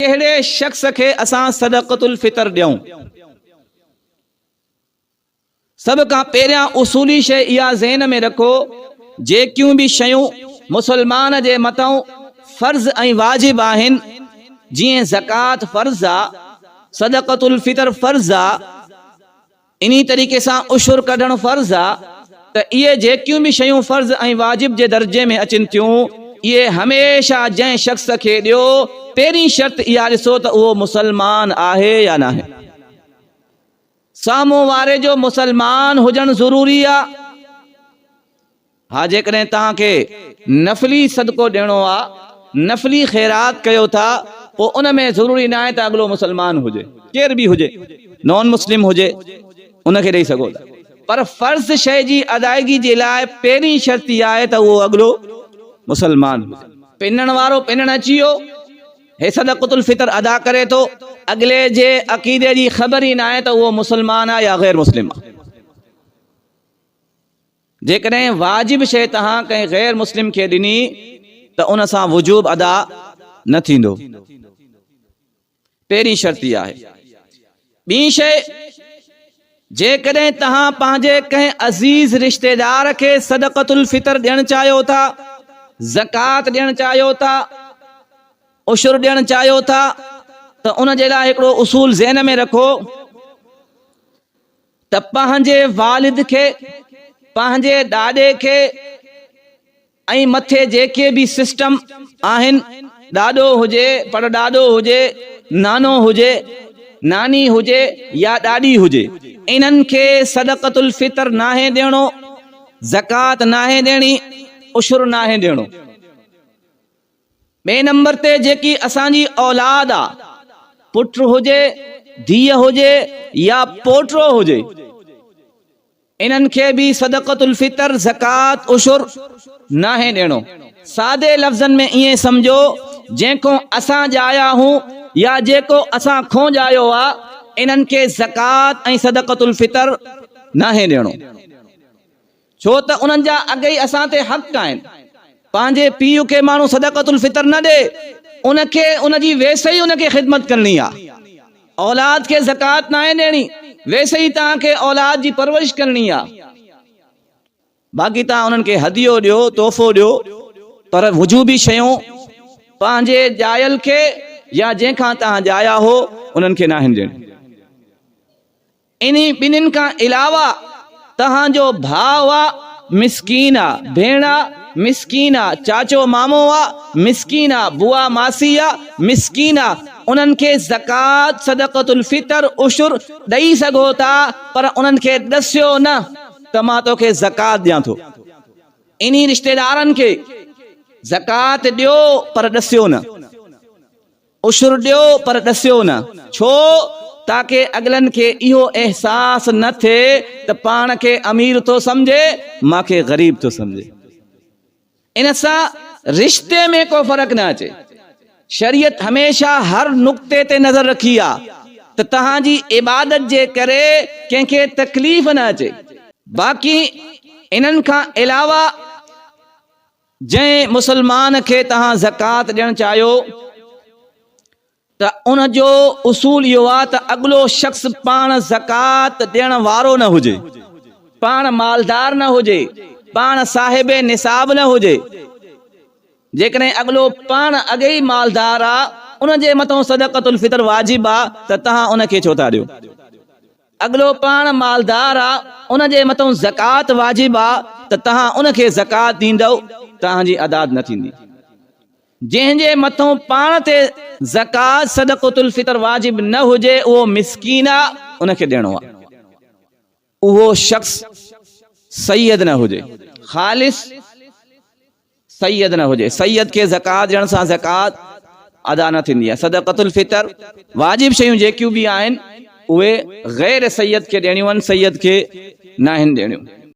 ڪهڙي شخص کي اسان صدقة الفطر ڏيون؟ سڀ کان پهريان اصولي شيء اها ذهن ۾ رکو، جيڪيون به شيون مسلمان جي مٿئون فرض ۽ واجب آهن، جيئن زڪوات فرض آ، صدقة الفطر فرض آ، انهي طريقي سان عشر ڪڍڻ فرض آ ته اهي جيڪيون به شيون فرض ۽ واجب جي درجي ۾ اچن ٿيون اهي هميشه جنهن شخص کي ڏيو پهرين شرط اها ڏسو ته اهو مسلمان آهي يا ناهي. سامهون واري جو مسلمان هجڻ ضروري آ. ها جيڪڏهن توهان کي نفلي صدقو ڏيڻو آ، نفلي خيرات ڪيو ٿا، پوء ان ۾ ضروري ناهي ته اڳلو مسلمان هجي، ڪير به هجي، نان مسلم هجي، ان کي ڏئي سگهو ٿا. پر فرض شيء جي ادائگي جي لاء پهرين شرط اها آهي ته اهو اڳلو مسلمان هجي. پنڻ وارو پنڻ اچي ويو، هي صدقة الفطر ادا ڪري ٿو، اڳلي جي عقيدي جي خبر ئي ناهي ته اهو مسلمان آ يا غير مسلم آ. جيڪڏهن واجب شيء توهان ڪنهن غير مسلم کي ڏني ته ان سان وجوب ادا نه ٿيندو. پهرين شرط اها آهي. ٻي شيء جيڪڏهن توهان پنهنجي ڪنهن عزيز رشتيدار کي صدقة الفطر ڏيڻ چاهيو ٿا، زڪوات ڏيڻ چاهيو ٿا، عشر ڏيڻ چاهيو ٿا ته ان جي لاء هڪڙو اصول ذهن ۾ رکو ته پنهنجي والد کي، پنهنجي ڏاڏي کي ۽ مٿي جيڪي به سسٽم آهن، ڏاڏو هجي، پڙڏاڏو هجي، نانو هجي، ناني هجي يا ڏاڏي هجي، انهن کي صدقة الفطر ناهي ڏيڻو، زڪوات ناهي ڏيڻي، عشر ناهي ڏيڻو. ٻئي نمبر تي جيڪي اسان جي اولاد آ، پٽ هجي، ڌيء هجي يا پوٽو هجي، انهن کي به صدقة الفطر، زڪوات، عشر ناهي ڏيڻو. سادي لفظن ۾ ائين سمجهو جنهن کون اسان ڄايا هون يا جيڪو اسان کون ڄايو آ، انهن کي زڪوات ۽ صدقة الفطر ناهي ڏيڻو. ڇو ته انهن جا اڳ ئي اسان تي حق آهن. پنهنجي پيء کي ماڻهو صدقة الفطر نه ڏي، ان کي ان جي ويس ئي ان کي خدمت ڪرڻي آ. اولاد کي زڪوات ناهي ڏيڻي، ويس ئي توهان کي اولاد جي پرورش ڪرڻي آ. باقي توهان انهن کي هديو ڏيو، تحفو ڏيو، پر وجوبي شيون پنهنجي ڄايل کي يا جنهن کان توهان ڄايا هو، انهن کي ناهن ڏيڻيون. انهي ٻنهين کان علاوه توهان جو ڀاء آ مسڪين آ، ڀيڻ آ مسڪين آ، چاچو مامو آ مسڪين آ، بوا ماسي آ مسڪين آ، انهن کي زڪوات، صدقة الفطر، عشر ڏئي سگهو ٿا پر انهن کي ڏسيو نه ته مان توکي زڪوات ڏيان ٿو. انهي رشتيدارن کي زڪوات ڏيو پر ڏسيو نه. عشر ڏيو پر ڏسيو نه. ڇو؟ تاڪه اڳلن کي اهو احساس نه ٿئي ته پاڻ کي امير ٿو سمجهي، مان کي غريب ٿو سمجهي. ان سان رشتي ۾ ڪو فرق نه اچي. شريعت هميشه هر نقطي تي نظر رکي آ ته توهان جي عبادت جي ڪري ڪنهن کي تڪليف نه اچي. باقي انهن کان علاوه. جنهن مسلمان کي توهان زڪوات ڏيڻ چاهيو ته ان جو اصول اهو آهي ته اڳلو شخص پاڻ زڪوات ڏيڻ وارو نه هجي، پاڻ مالدار نه هجي، پاڻ صاحب نصاب نه هجي. جيڪڏهن اڳلو پاڻ اڳي ئي مالدار آ، ان جي مٿان صدقة الفطر واجب آ ته توهان ان کي ڇو ٿا ڏيو؟ اڳلو پاڻ مالدار آ، ان جي مٿئون زڪوات واجب آ ته توهان ان کي زڪوات ڏيندؤ، توهان جي ادا نه ٿيندي. جنهن جي مٿئون پاڻ تي زڪوات، صدقة الفطر، واجب نه هجي اهو مسڪين آ، ان کي ڏيڻو آ. اهو شخص سيد نه هجي، خالص. سيد نه هجي، سيد کي زڪوات ڏيڻ سان زڪوات ادا نه ٿيندي آهي، صدقة الفطر واجب شيون جيڪيون به آهن اهي غير سيد کي ڏيڻيون آهن، سيد کي ناهن ڏيڻيون.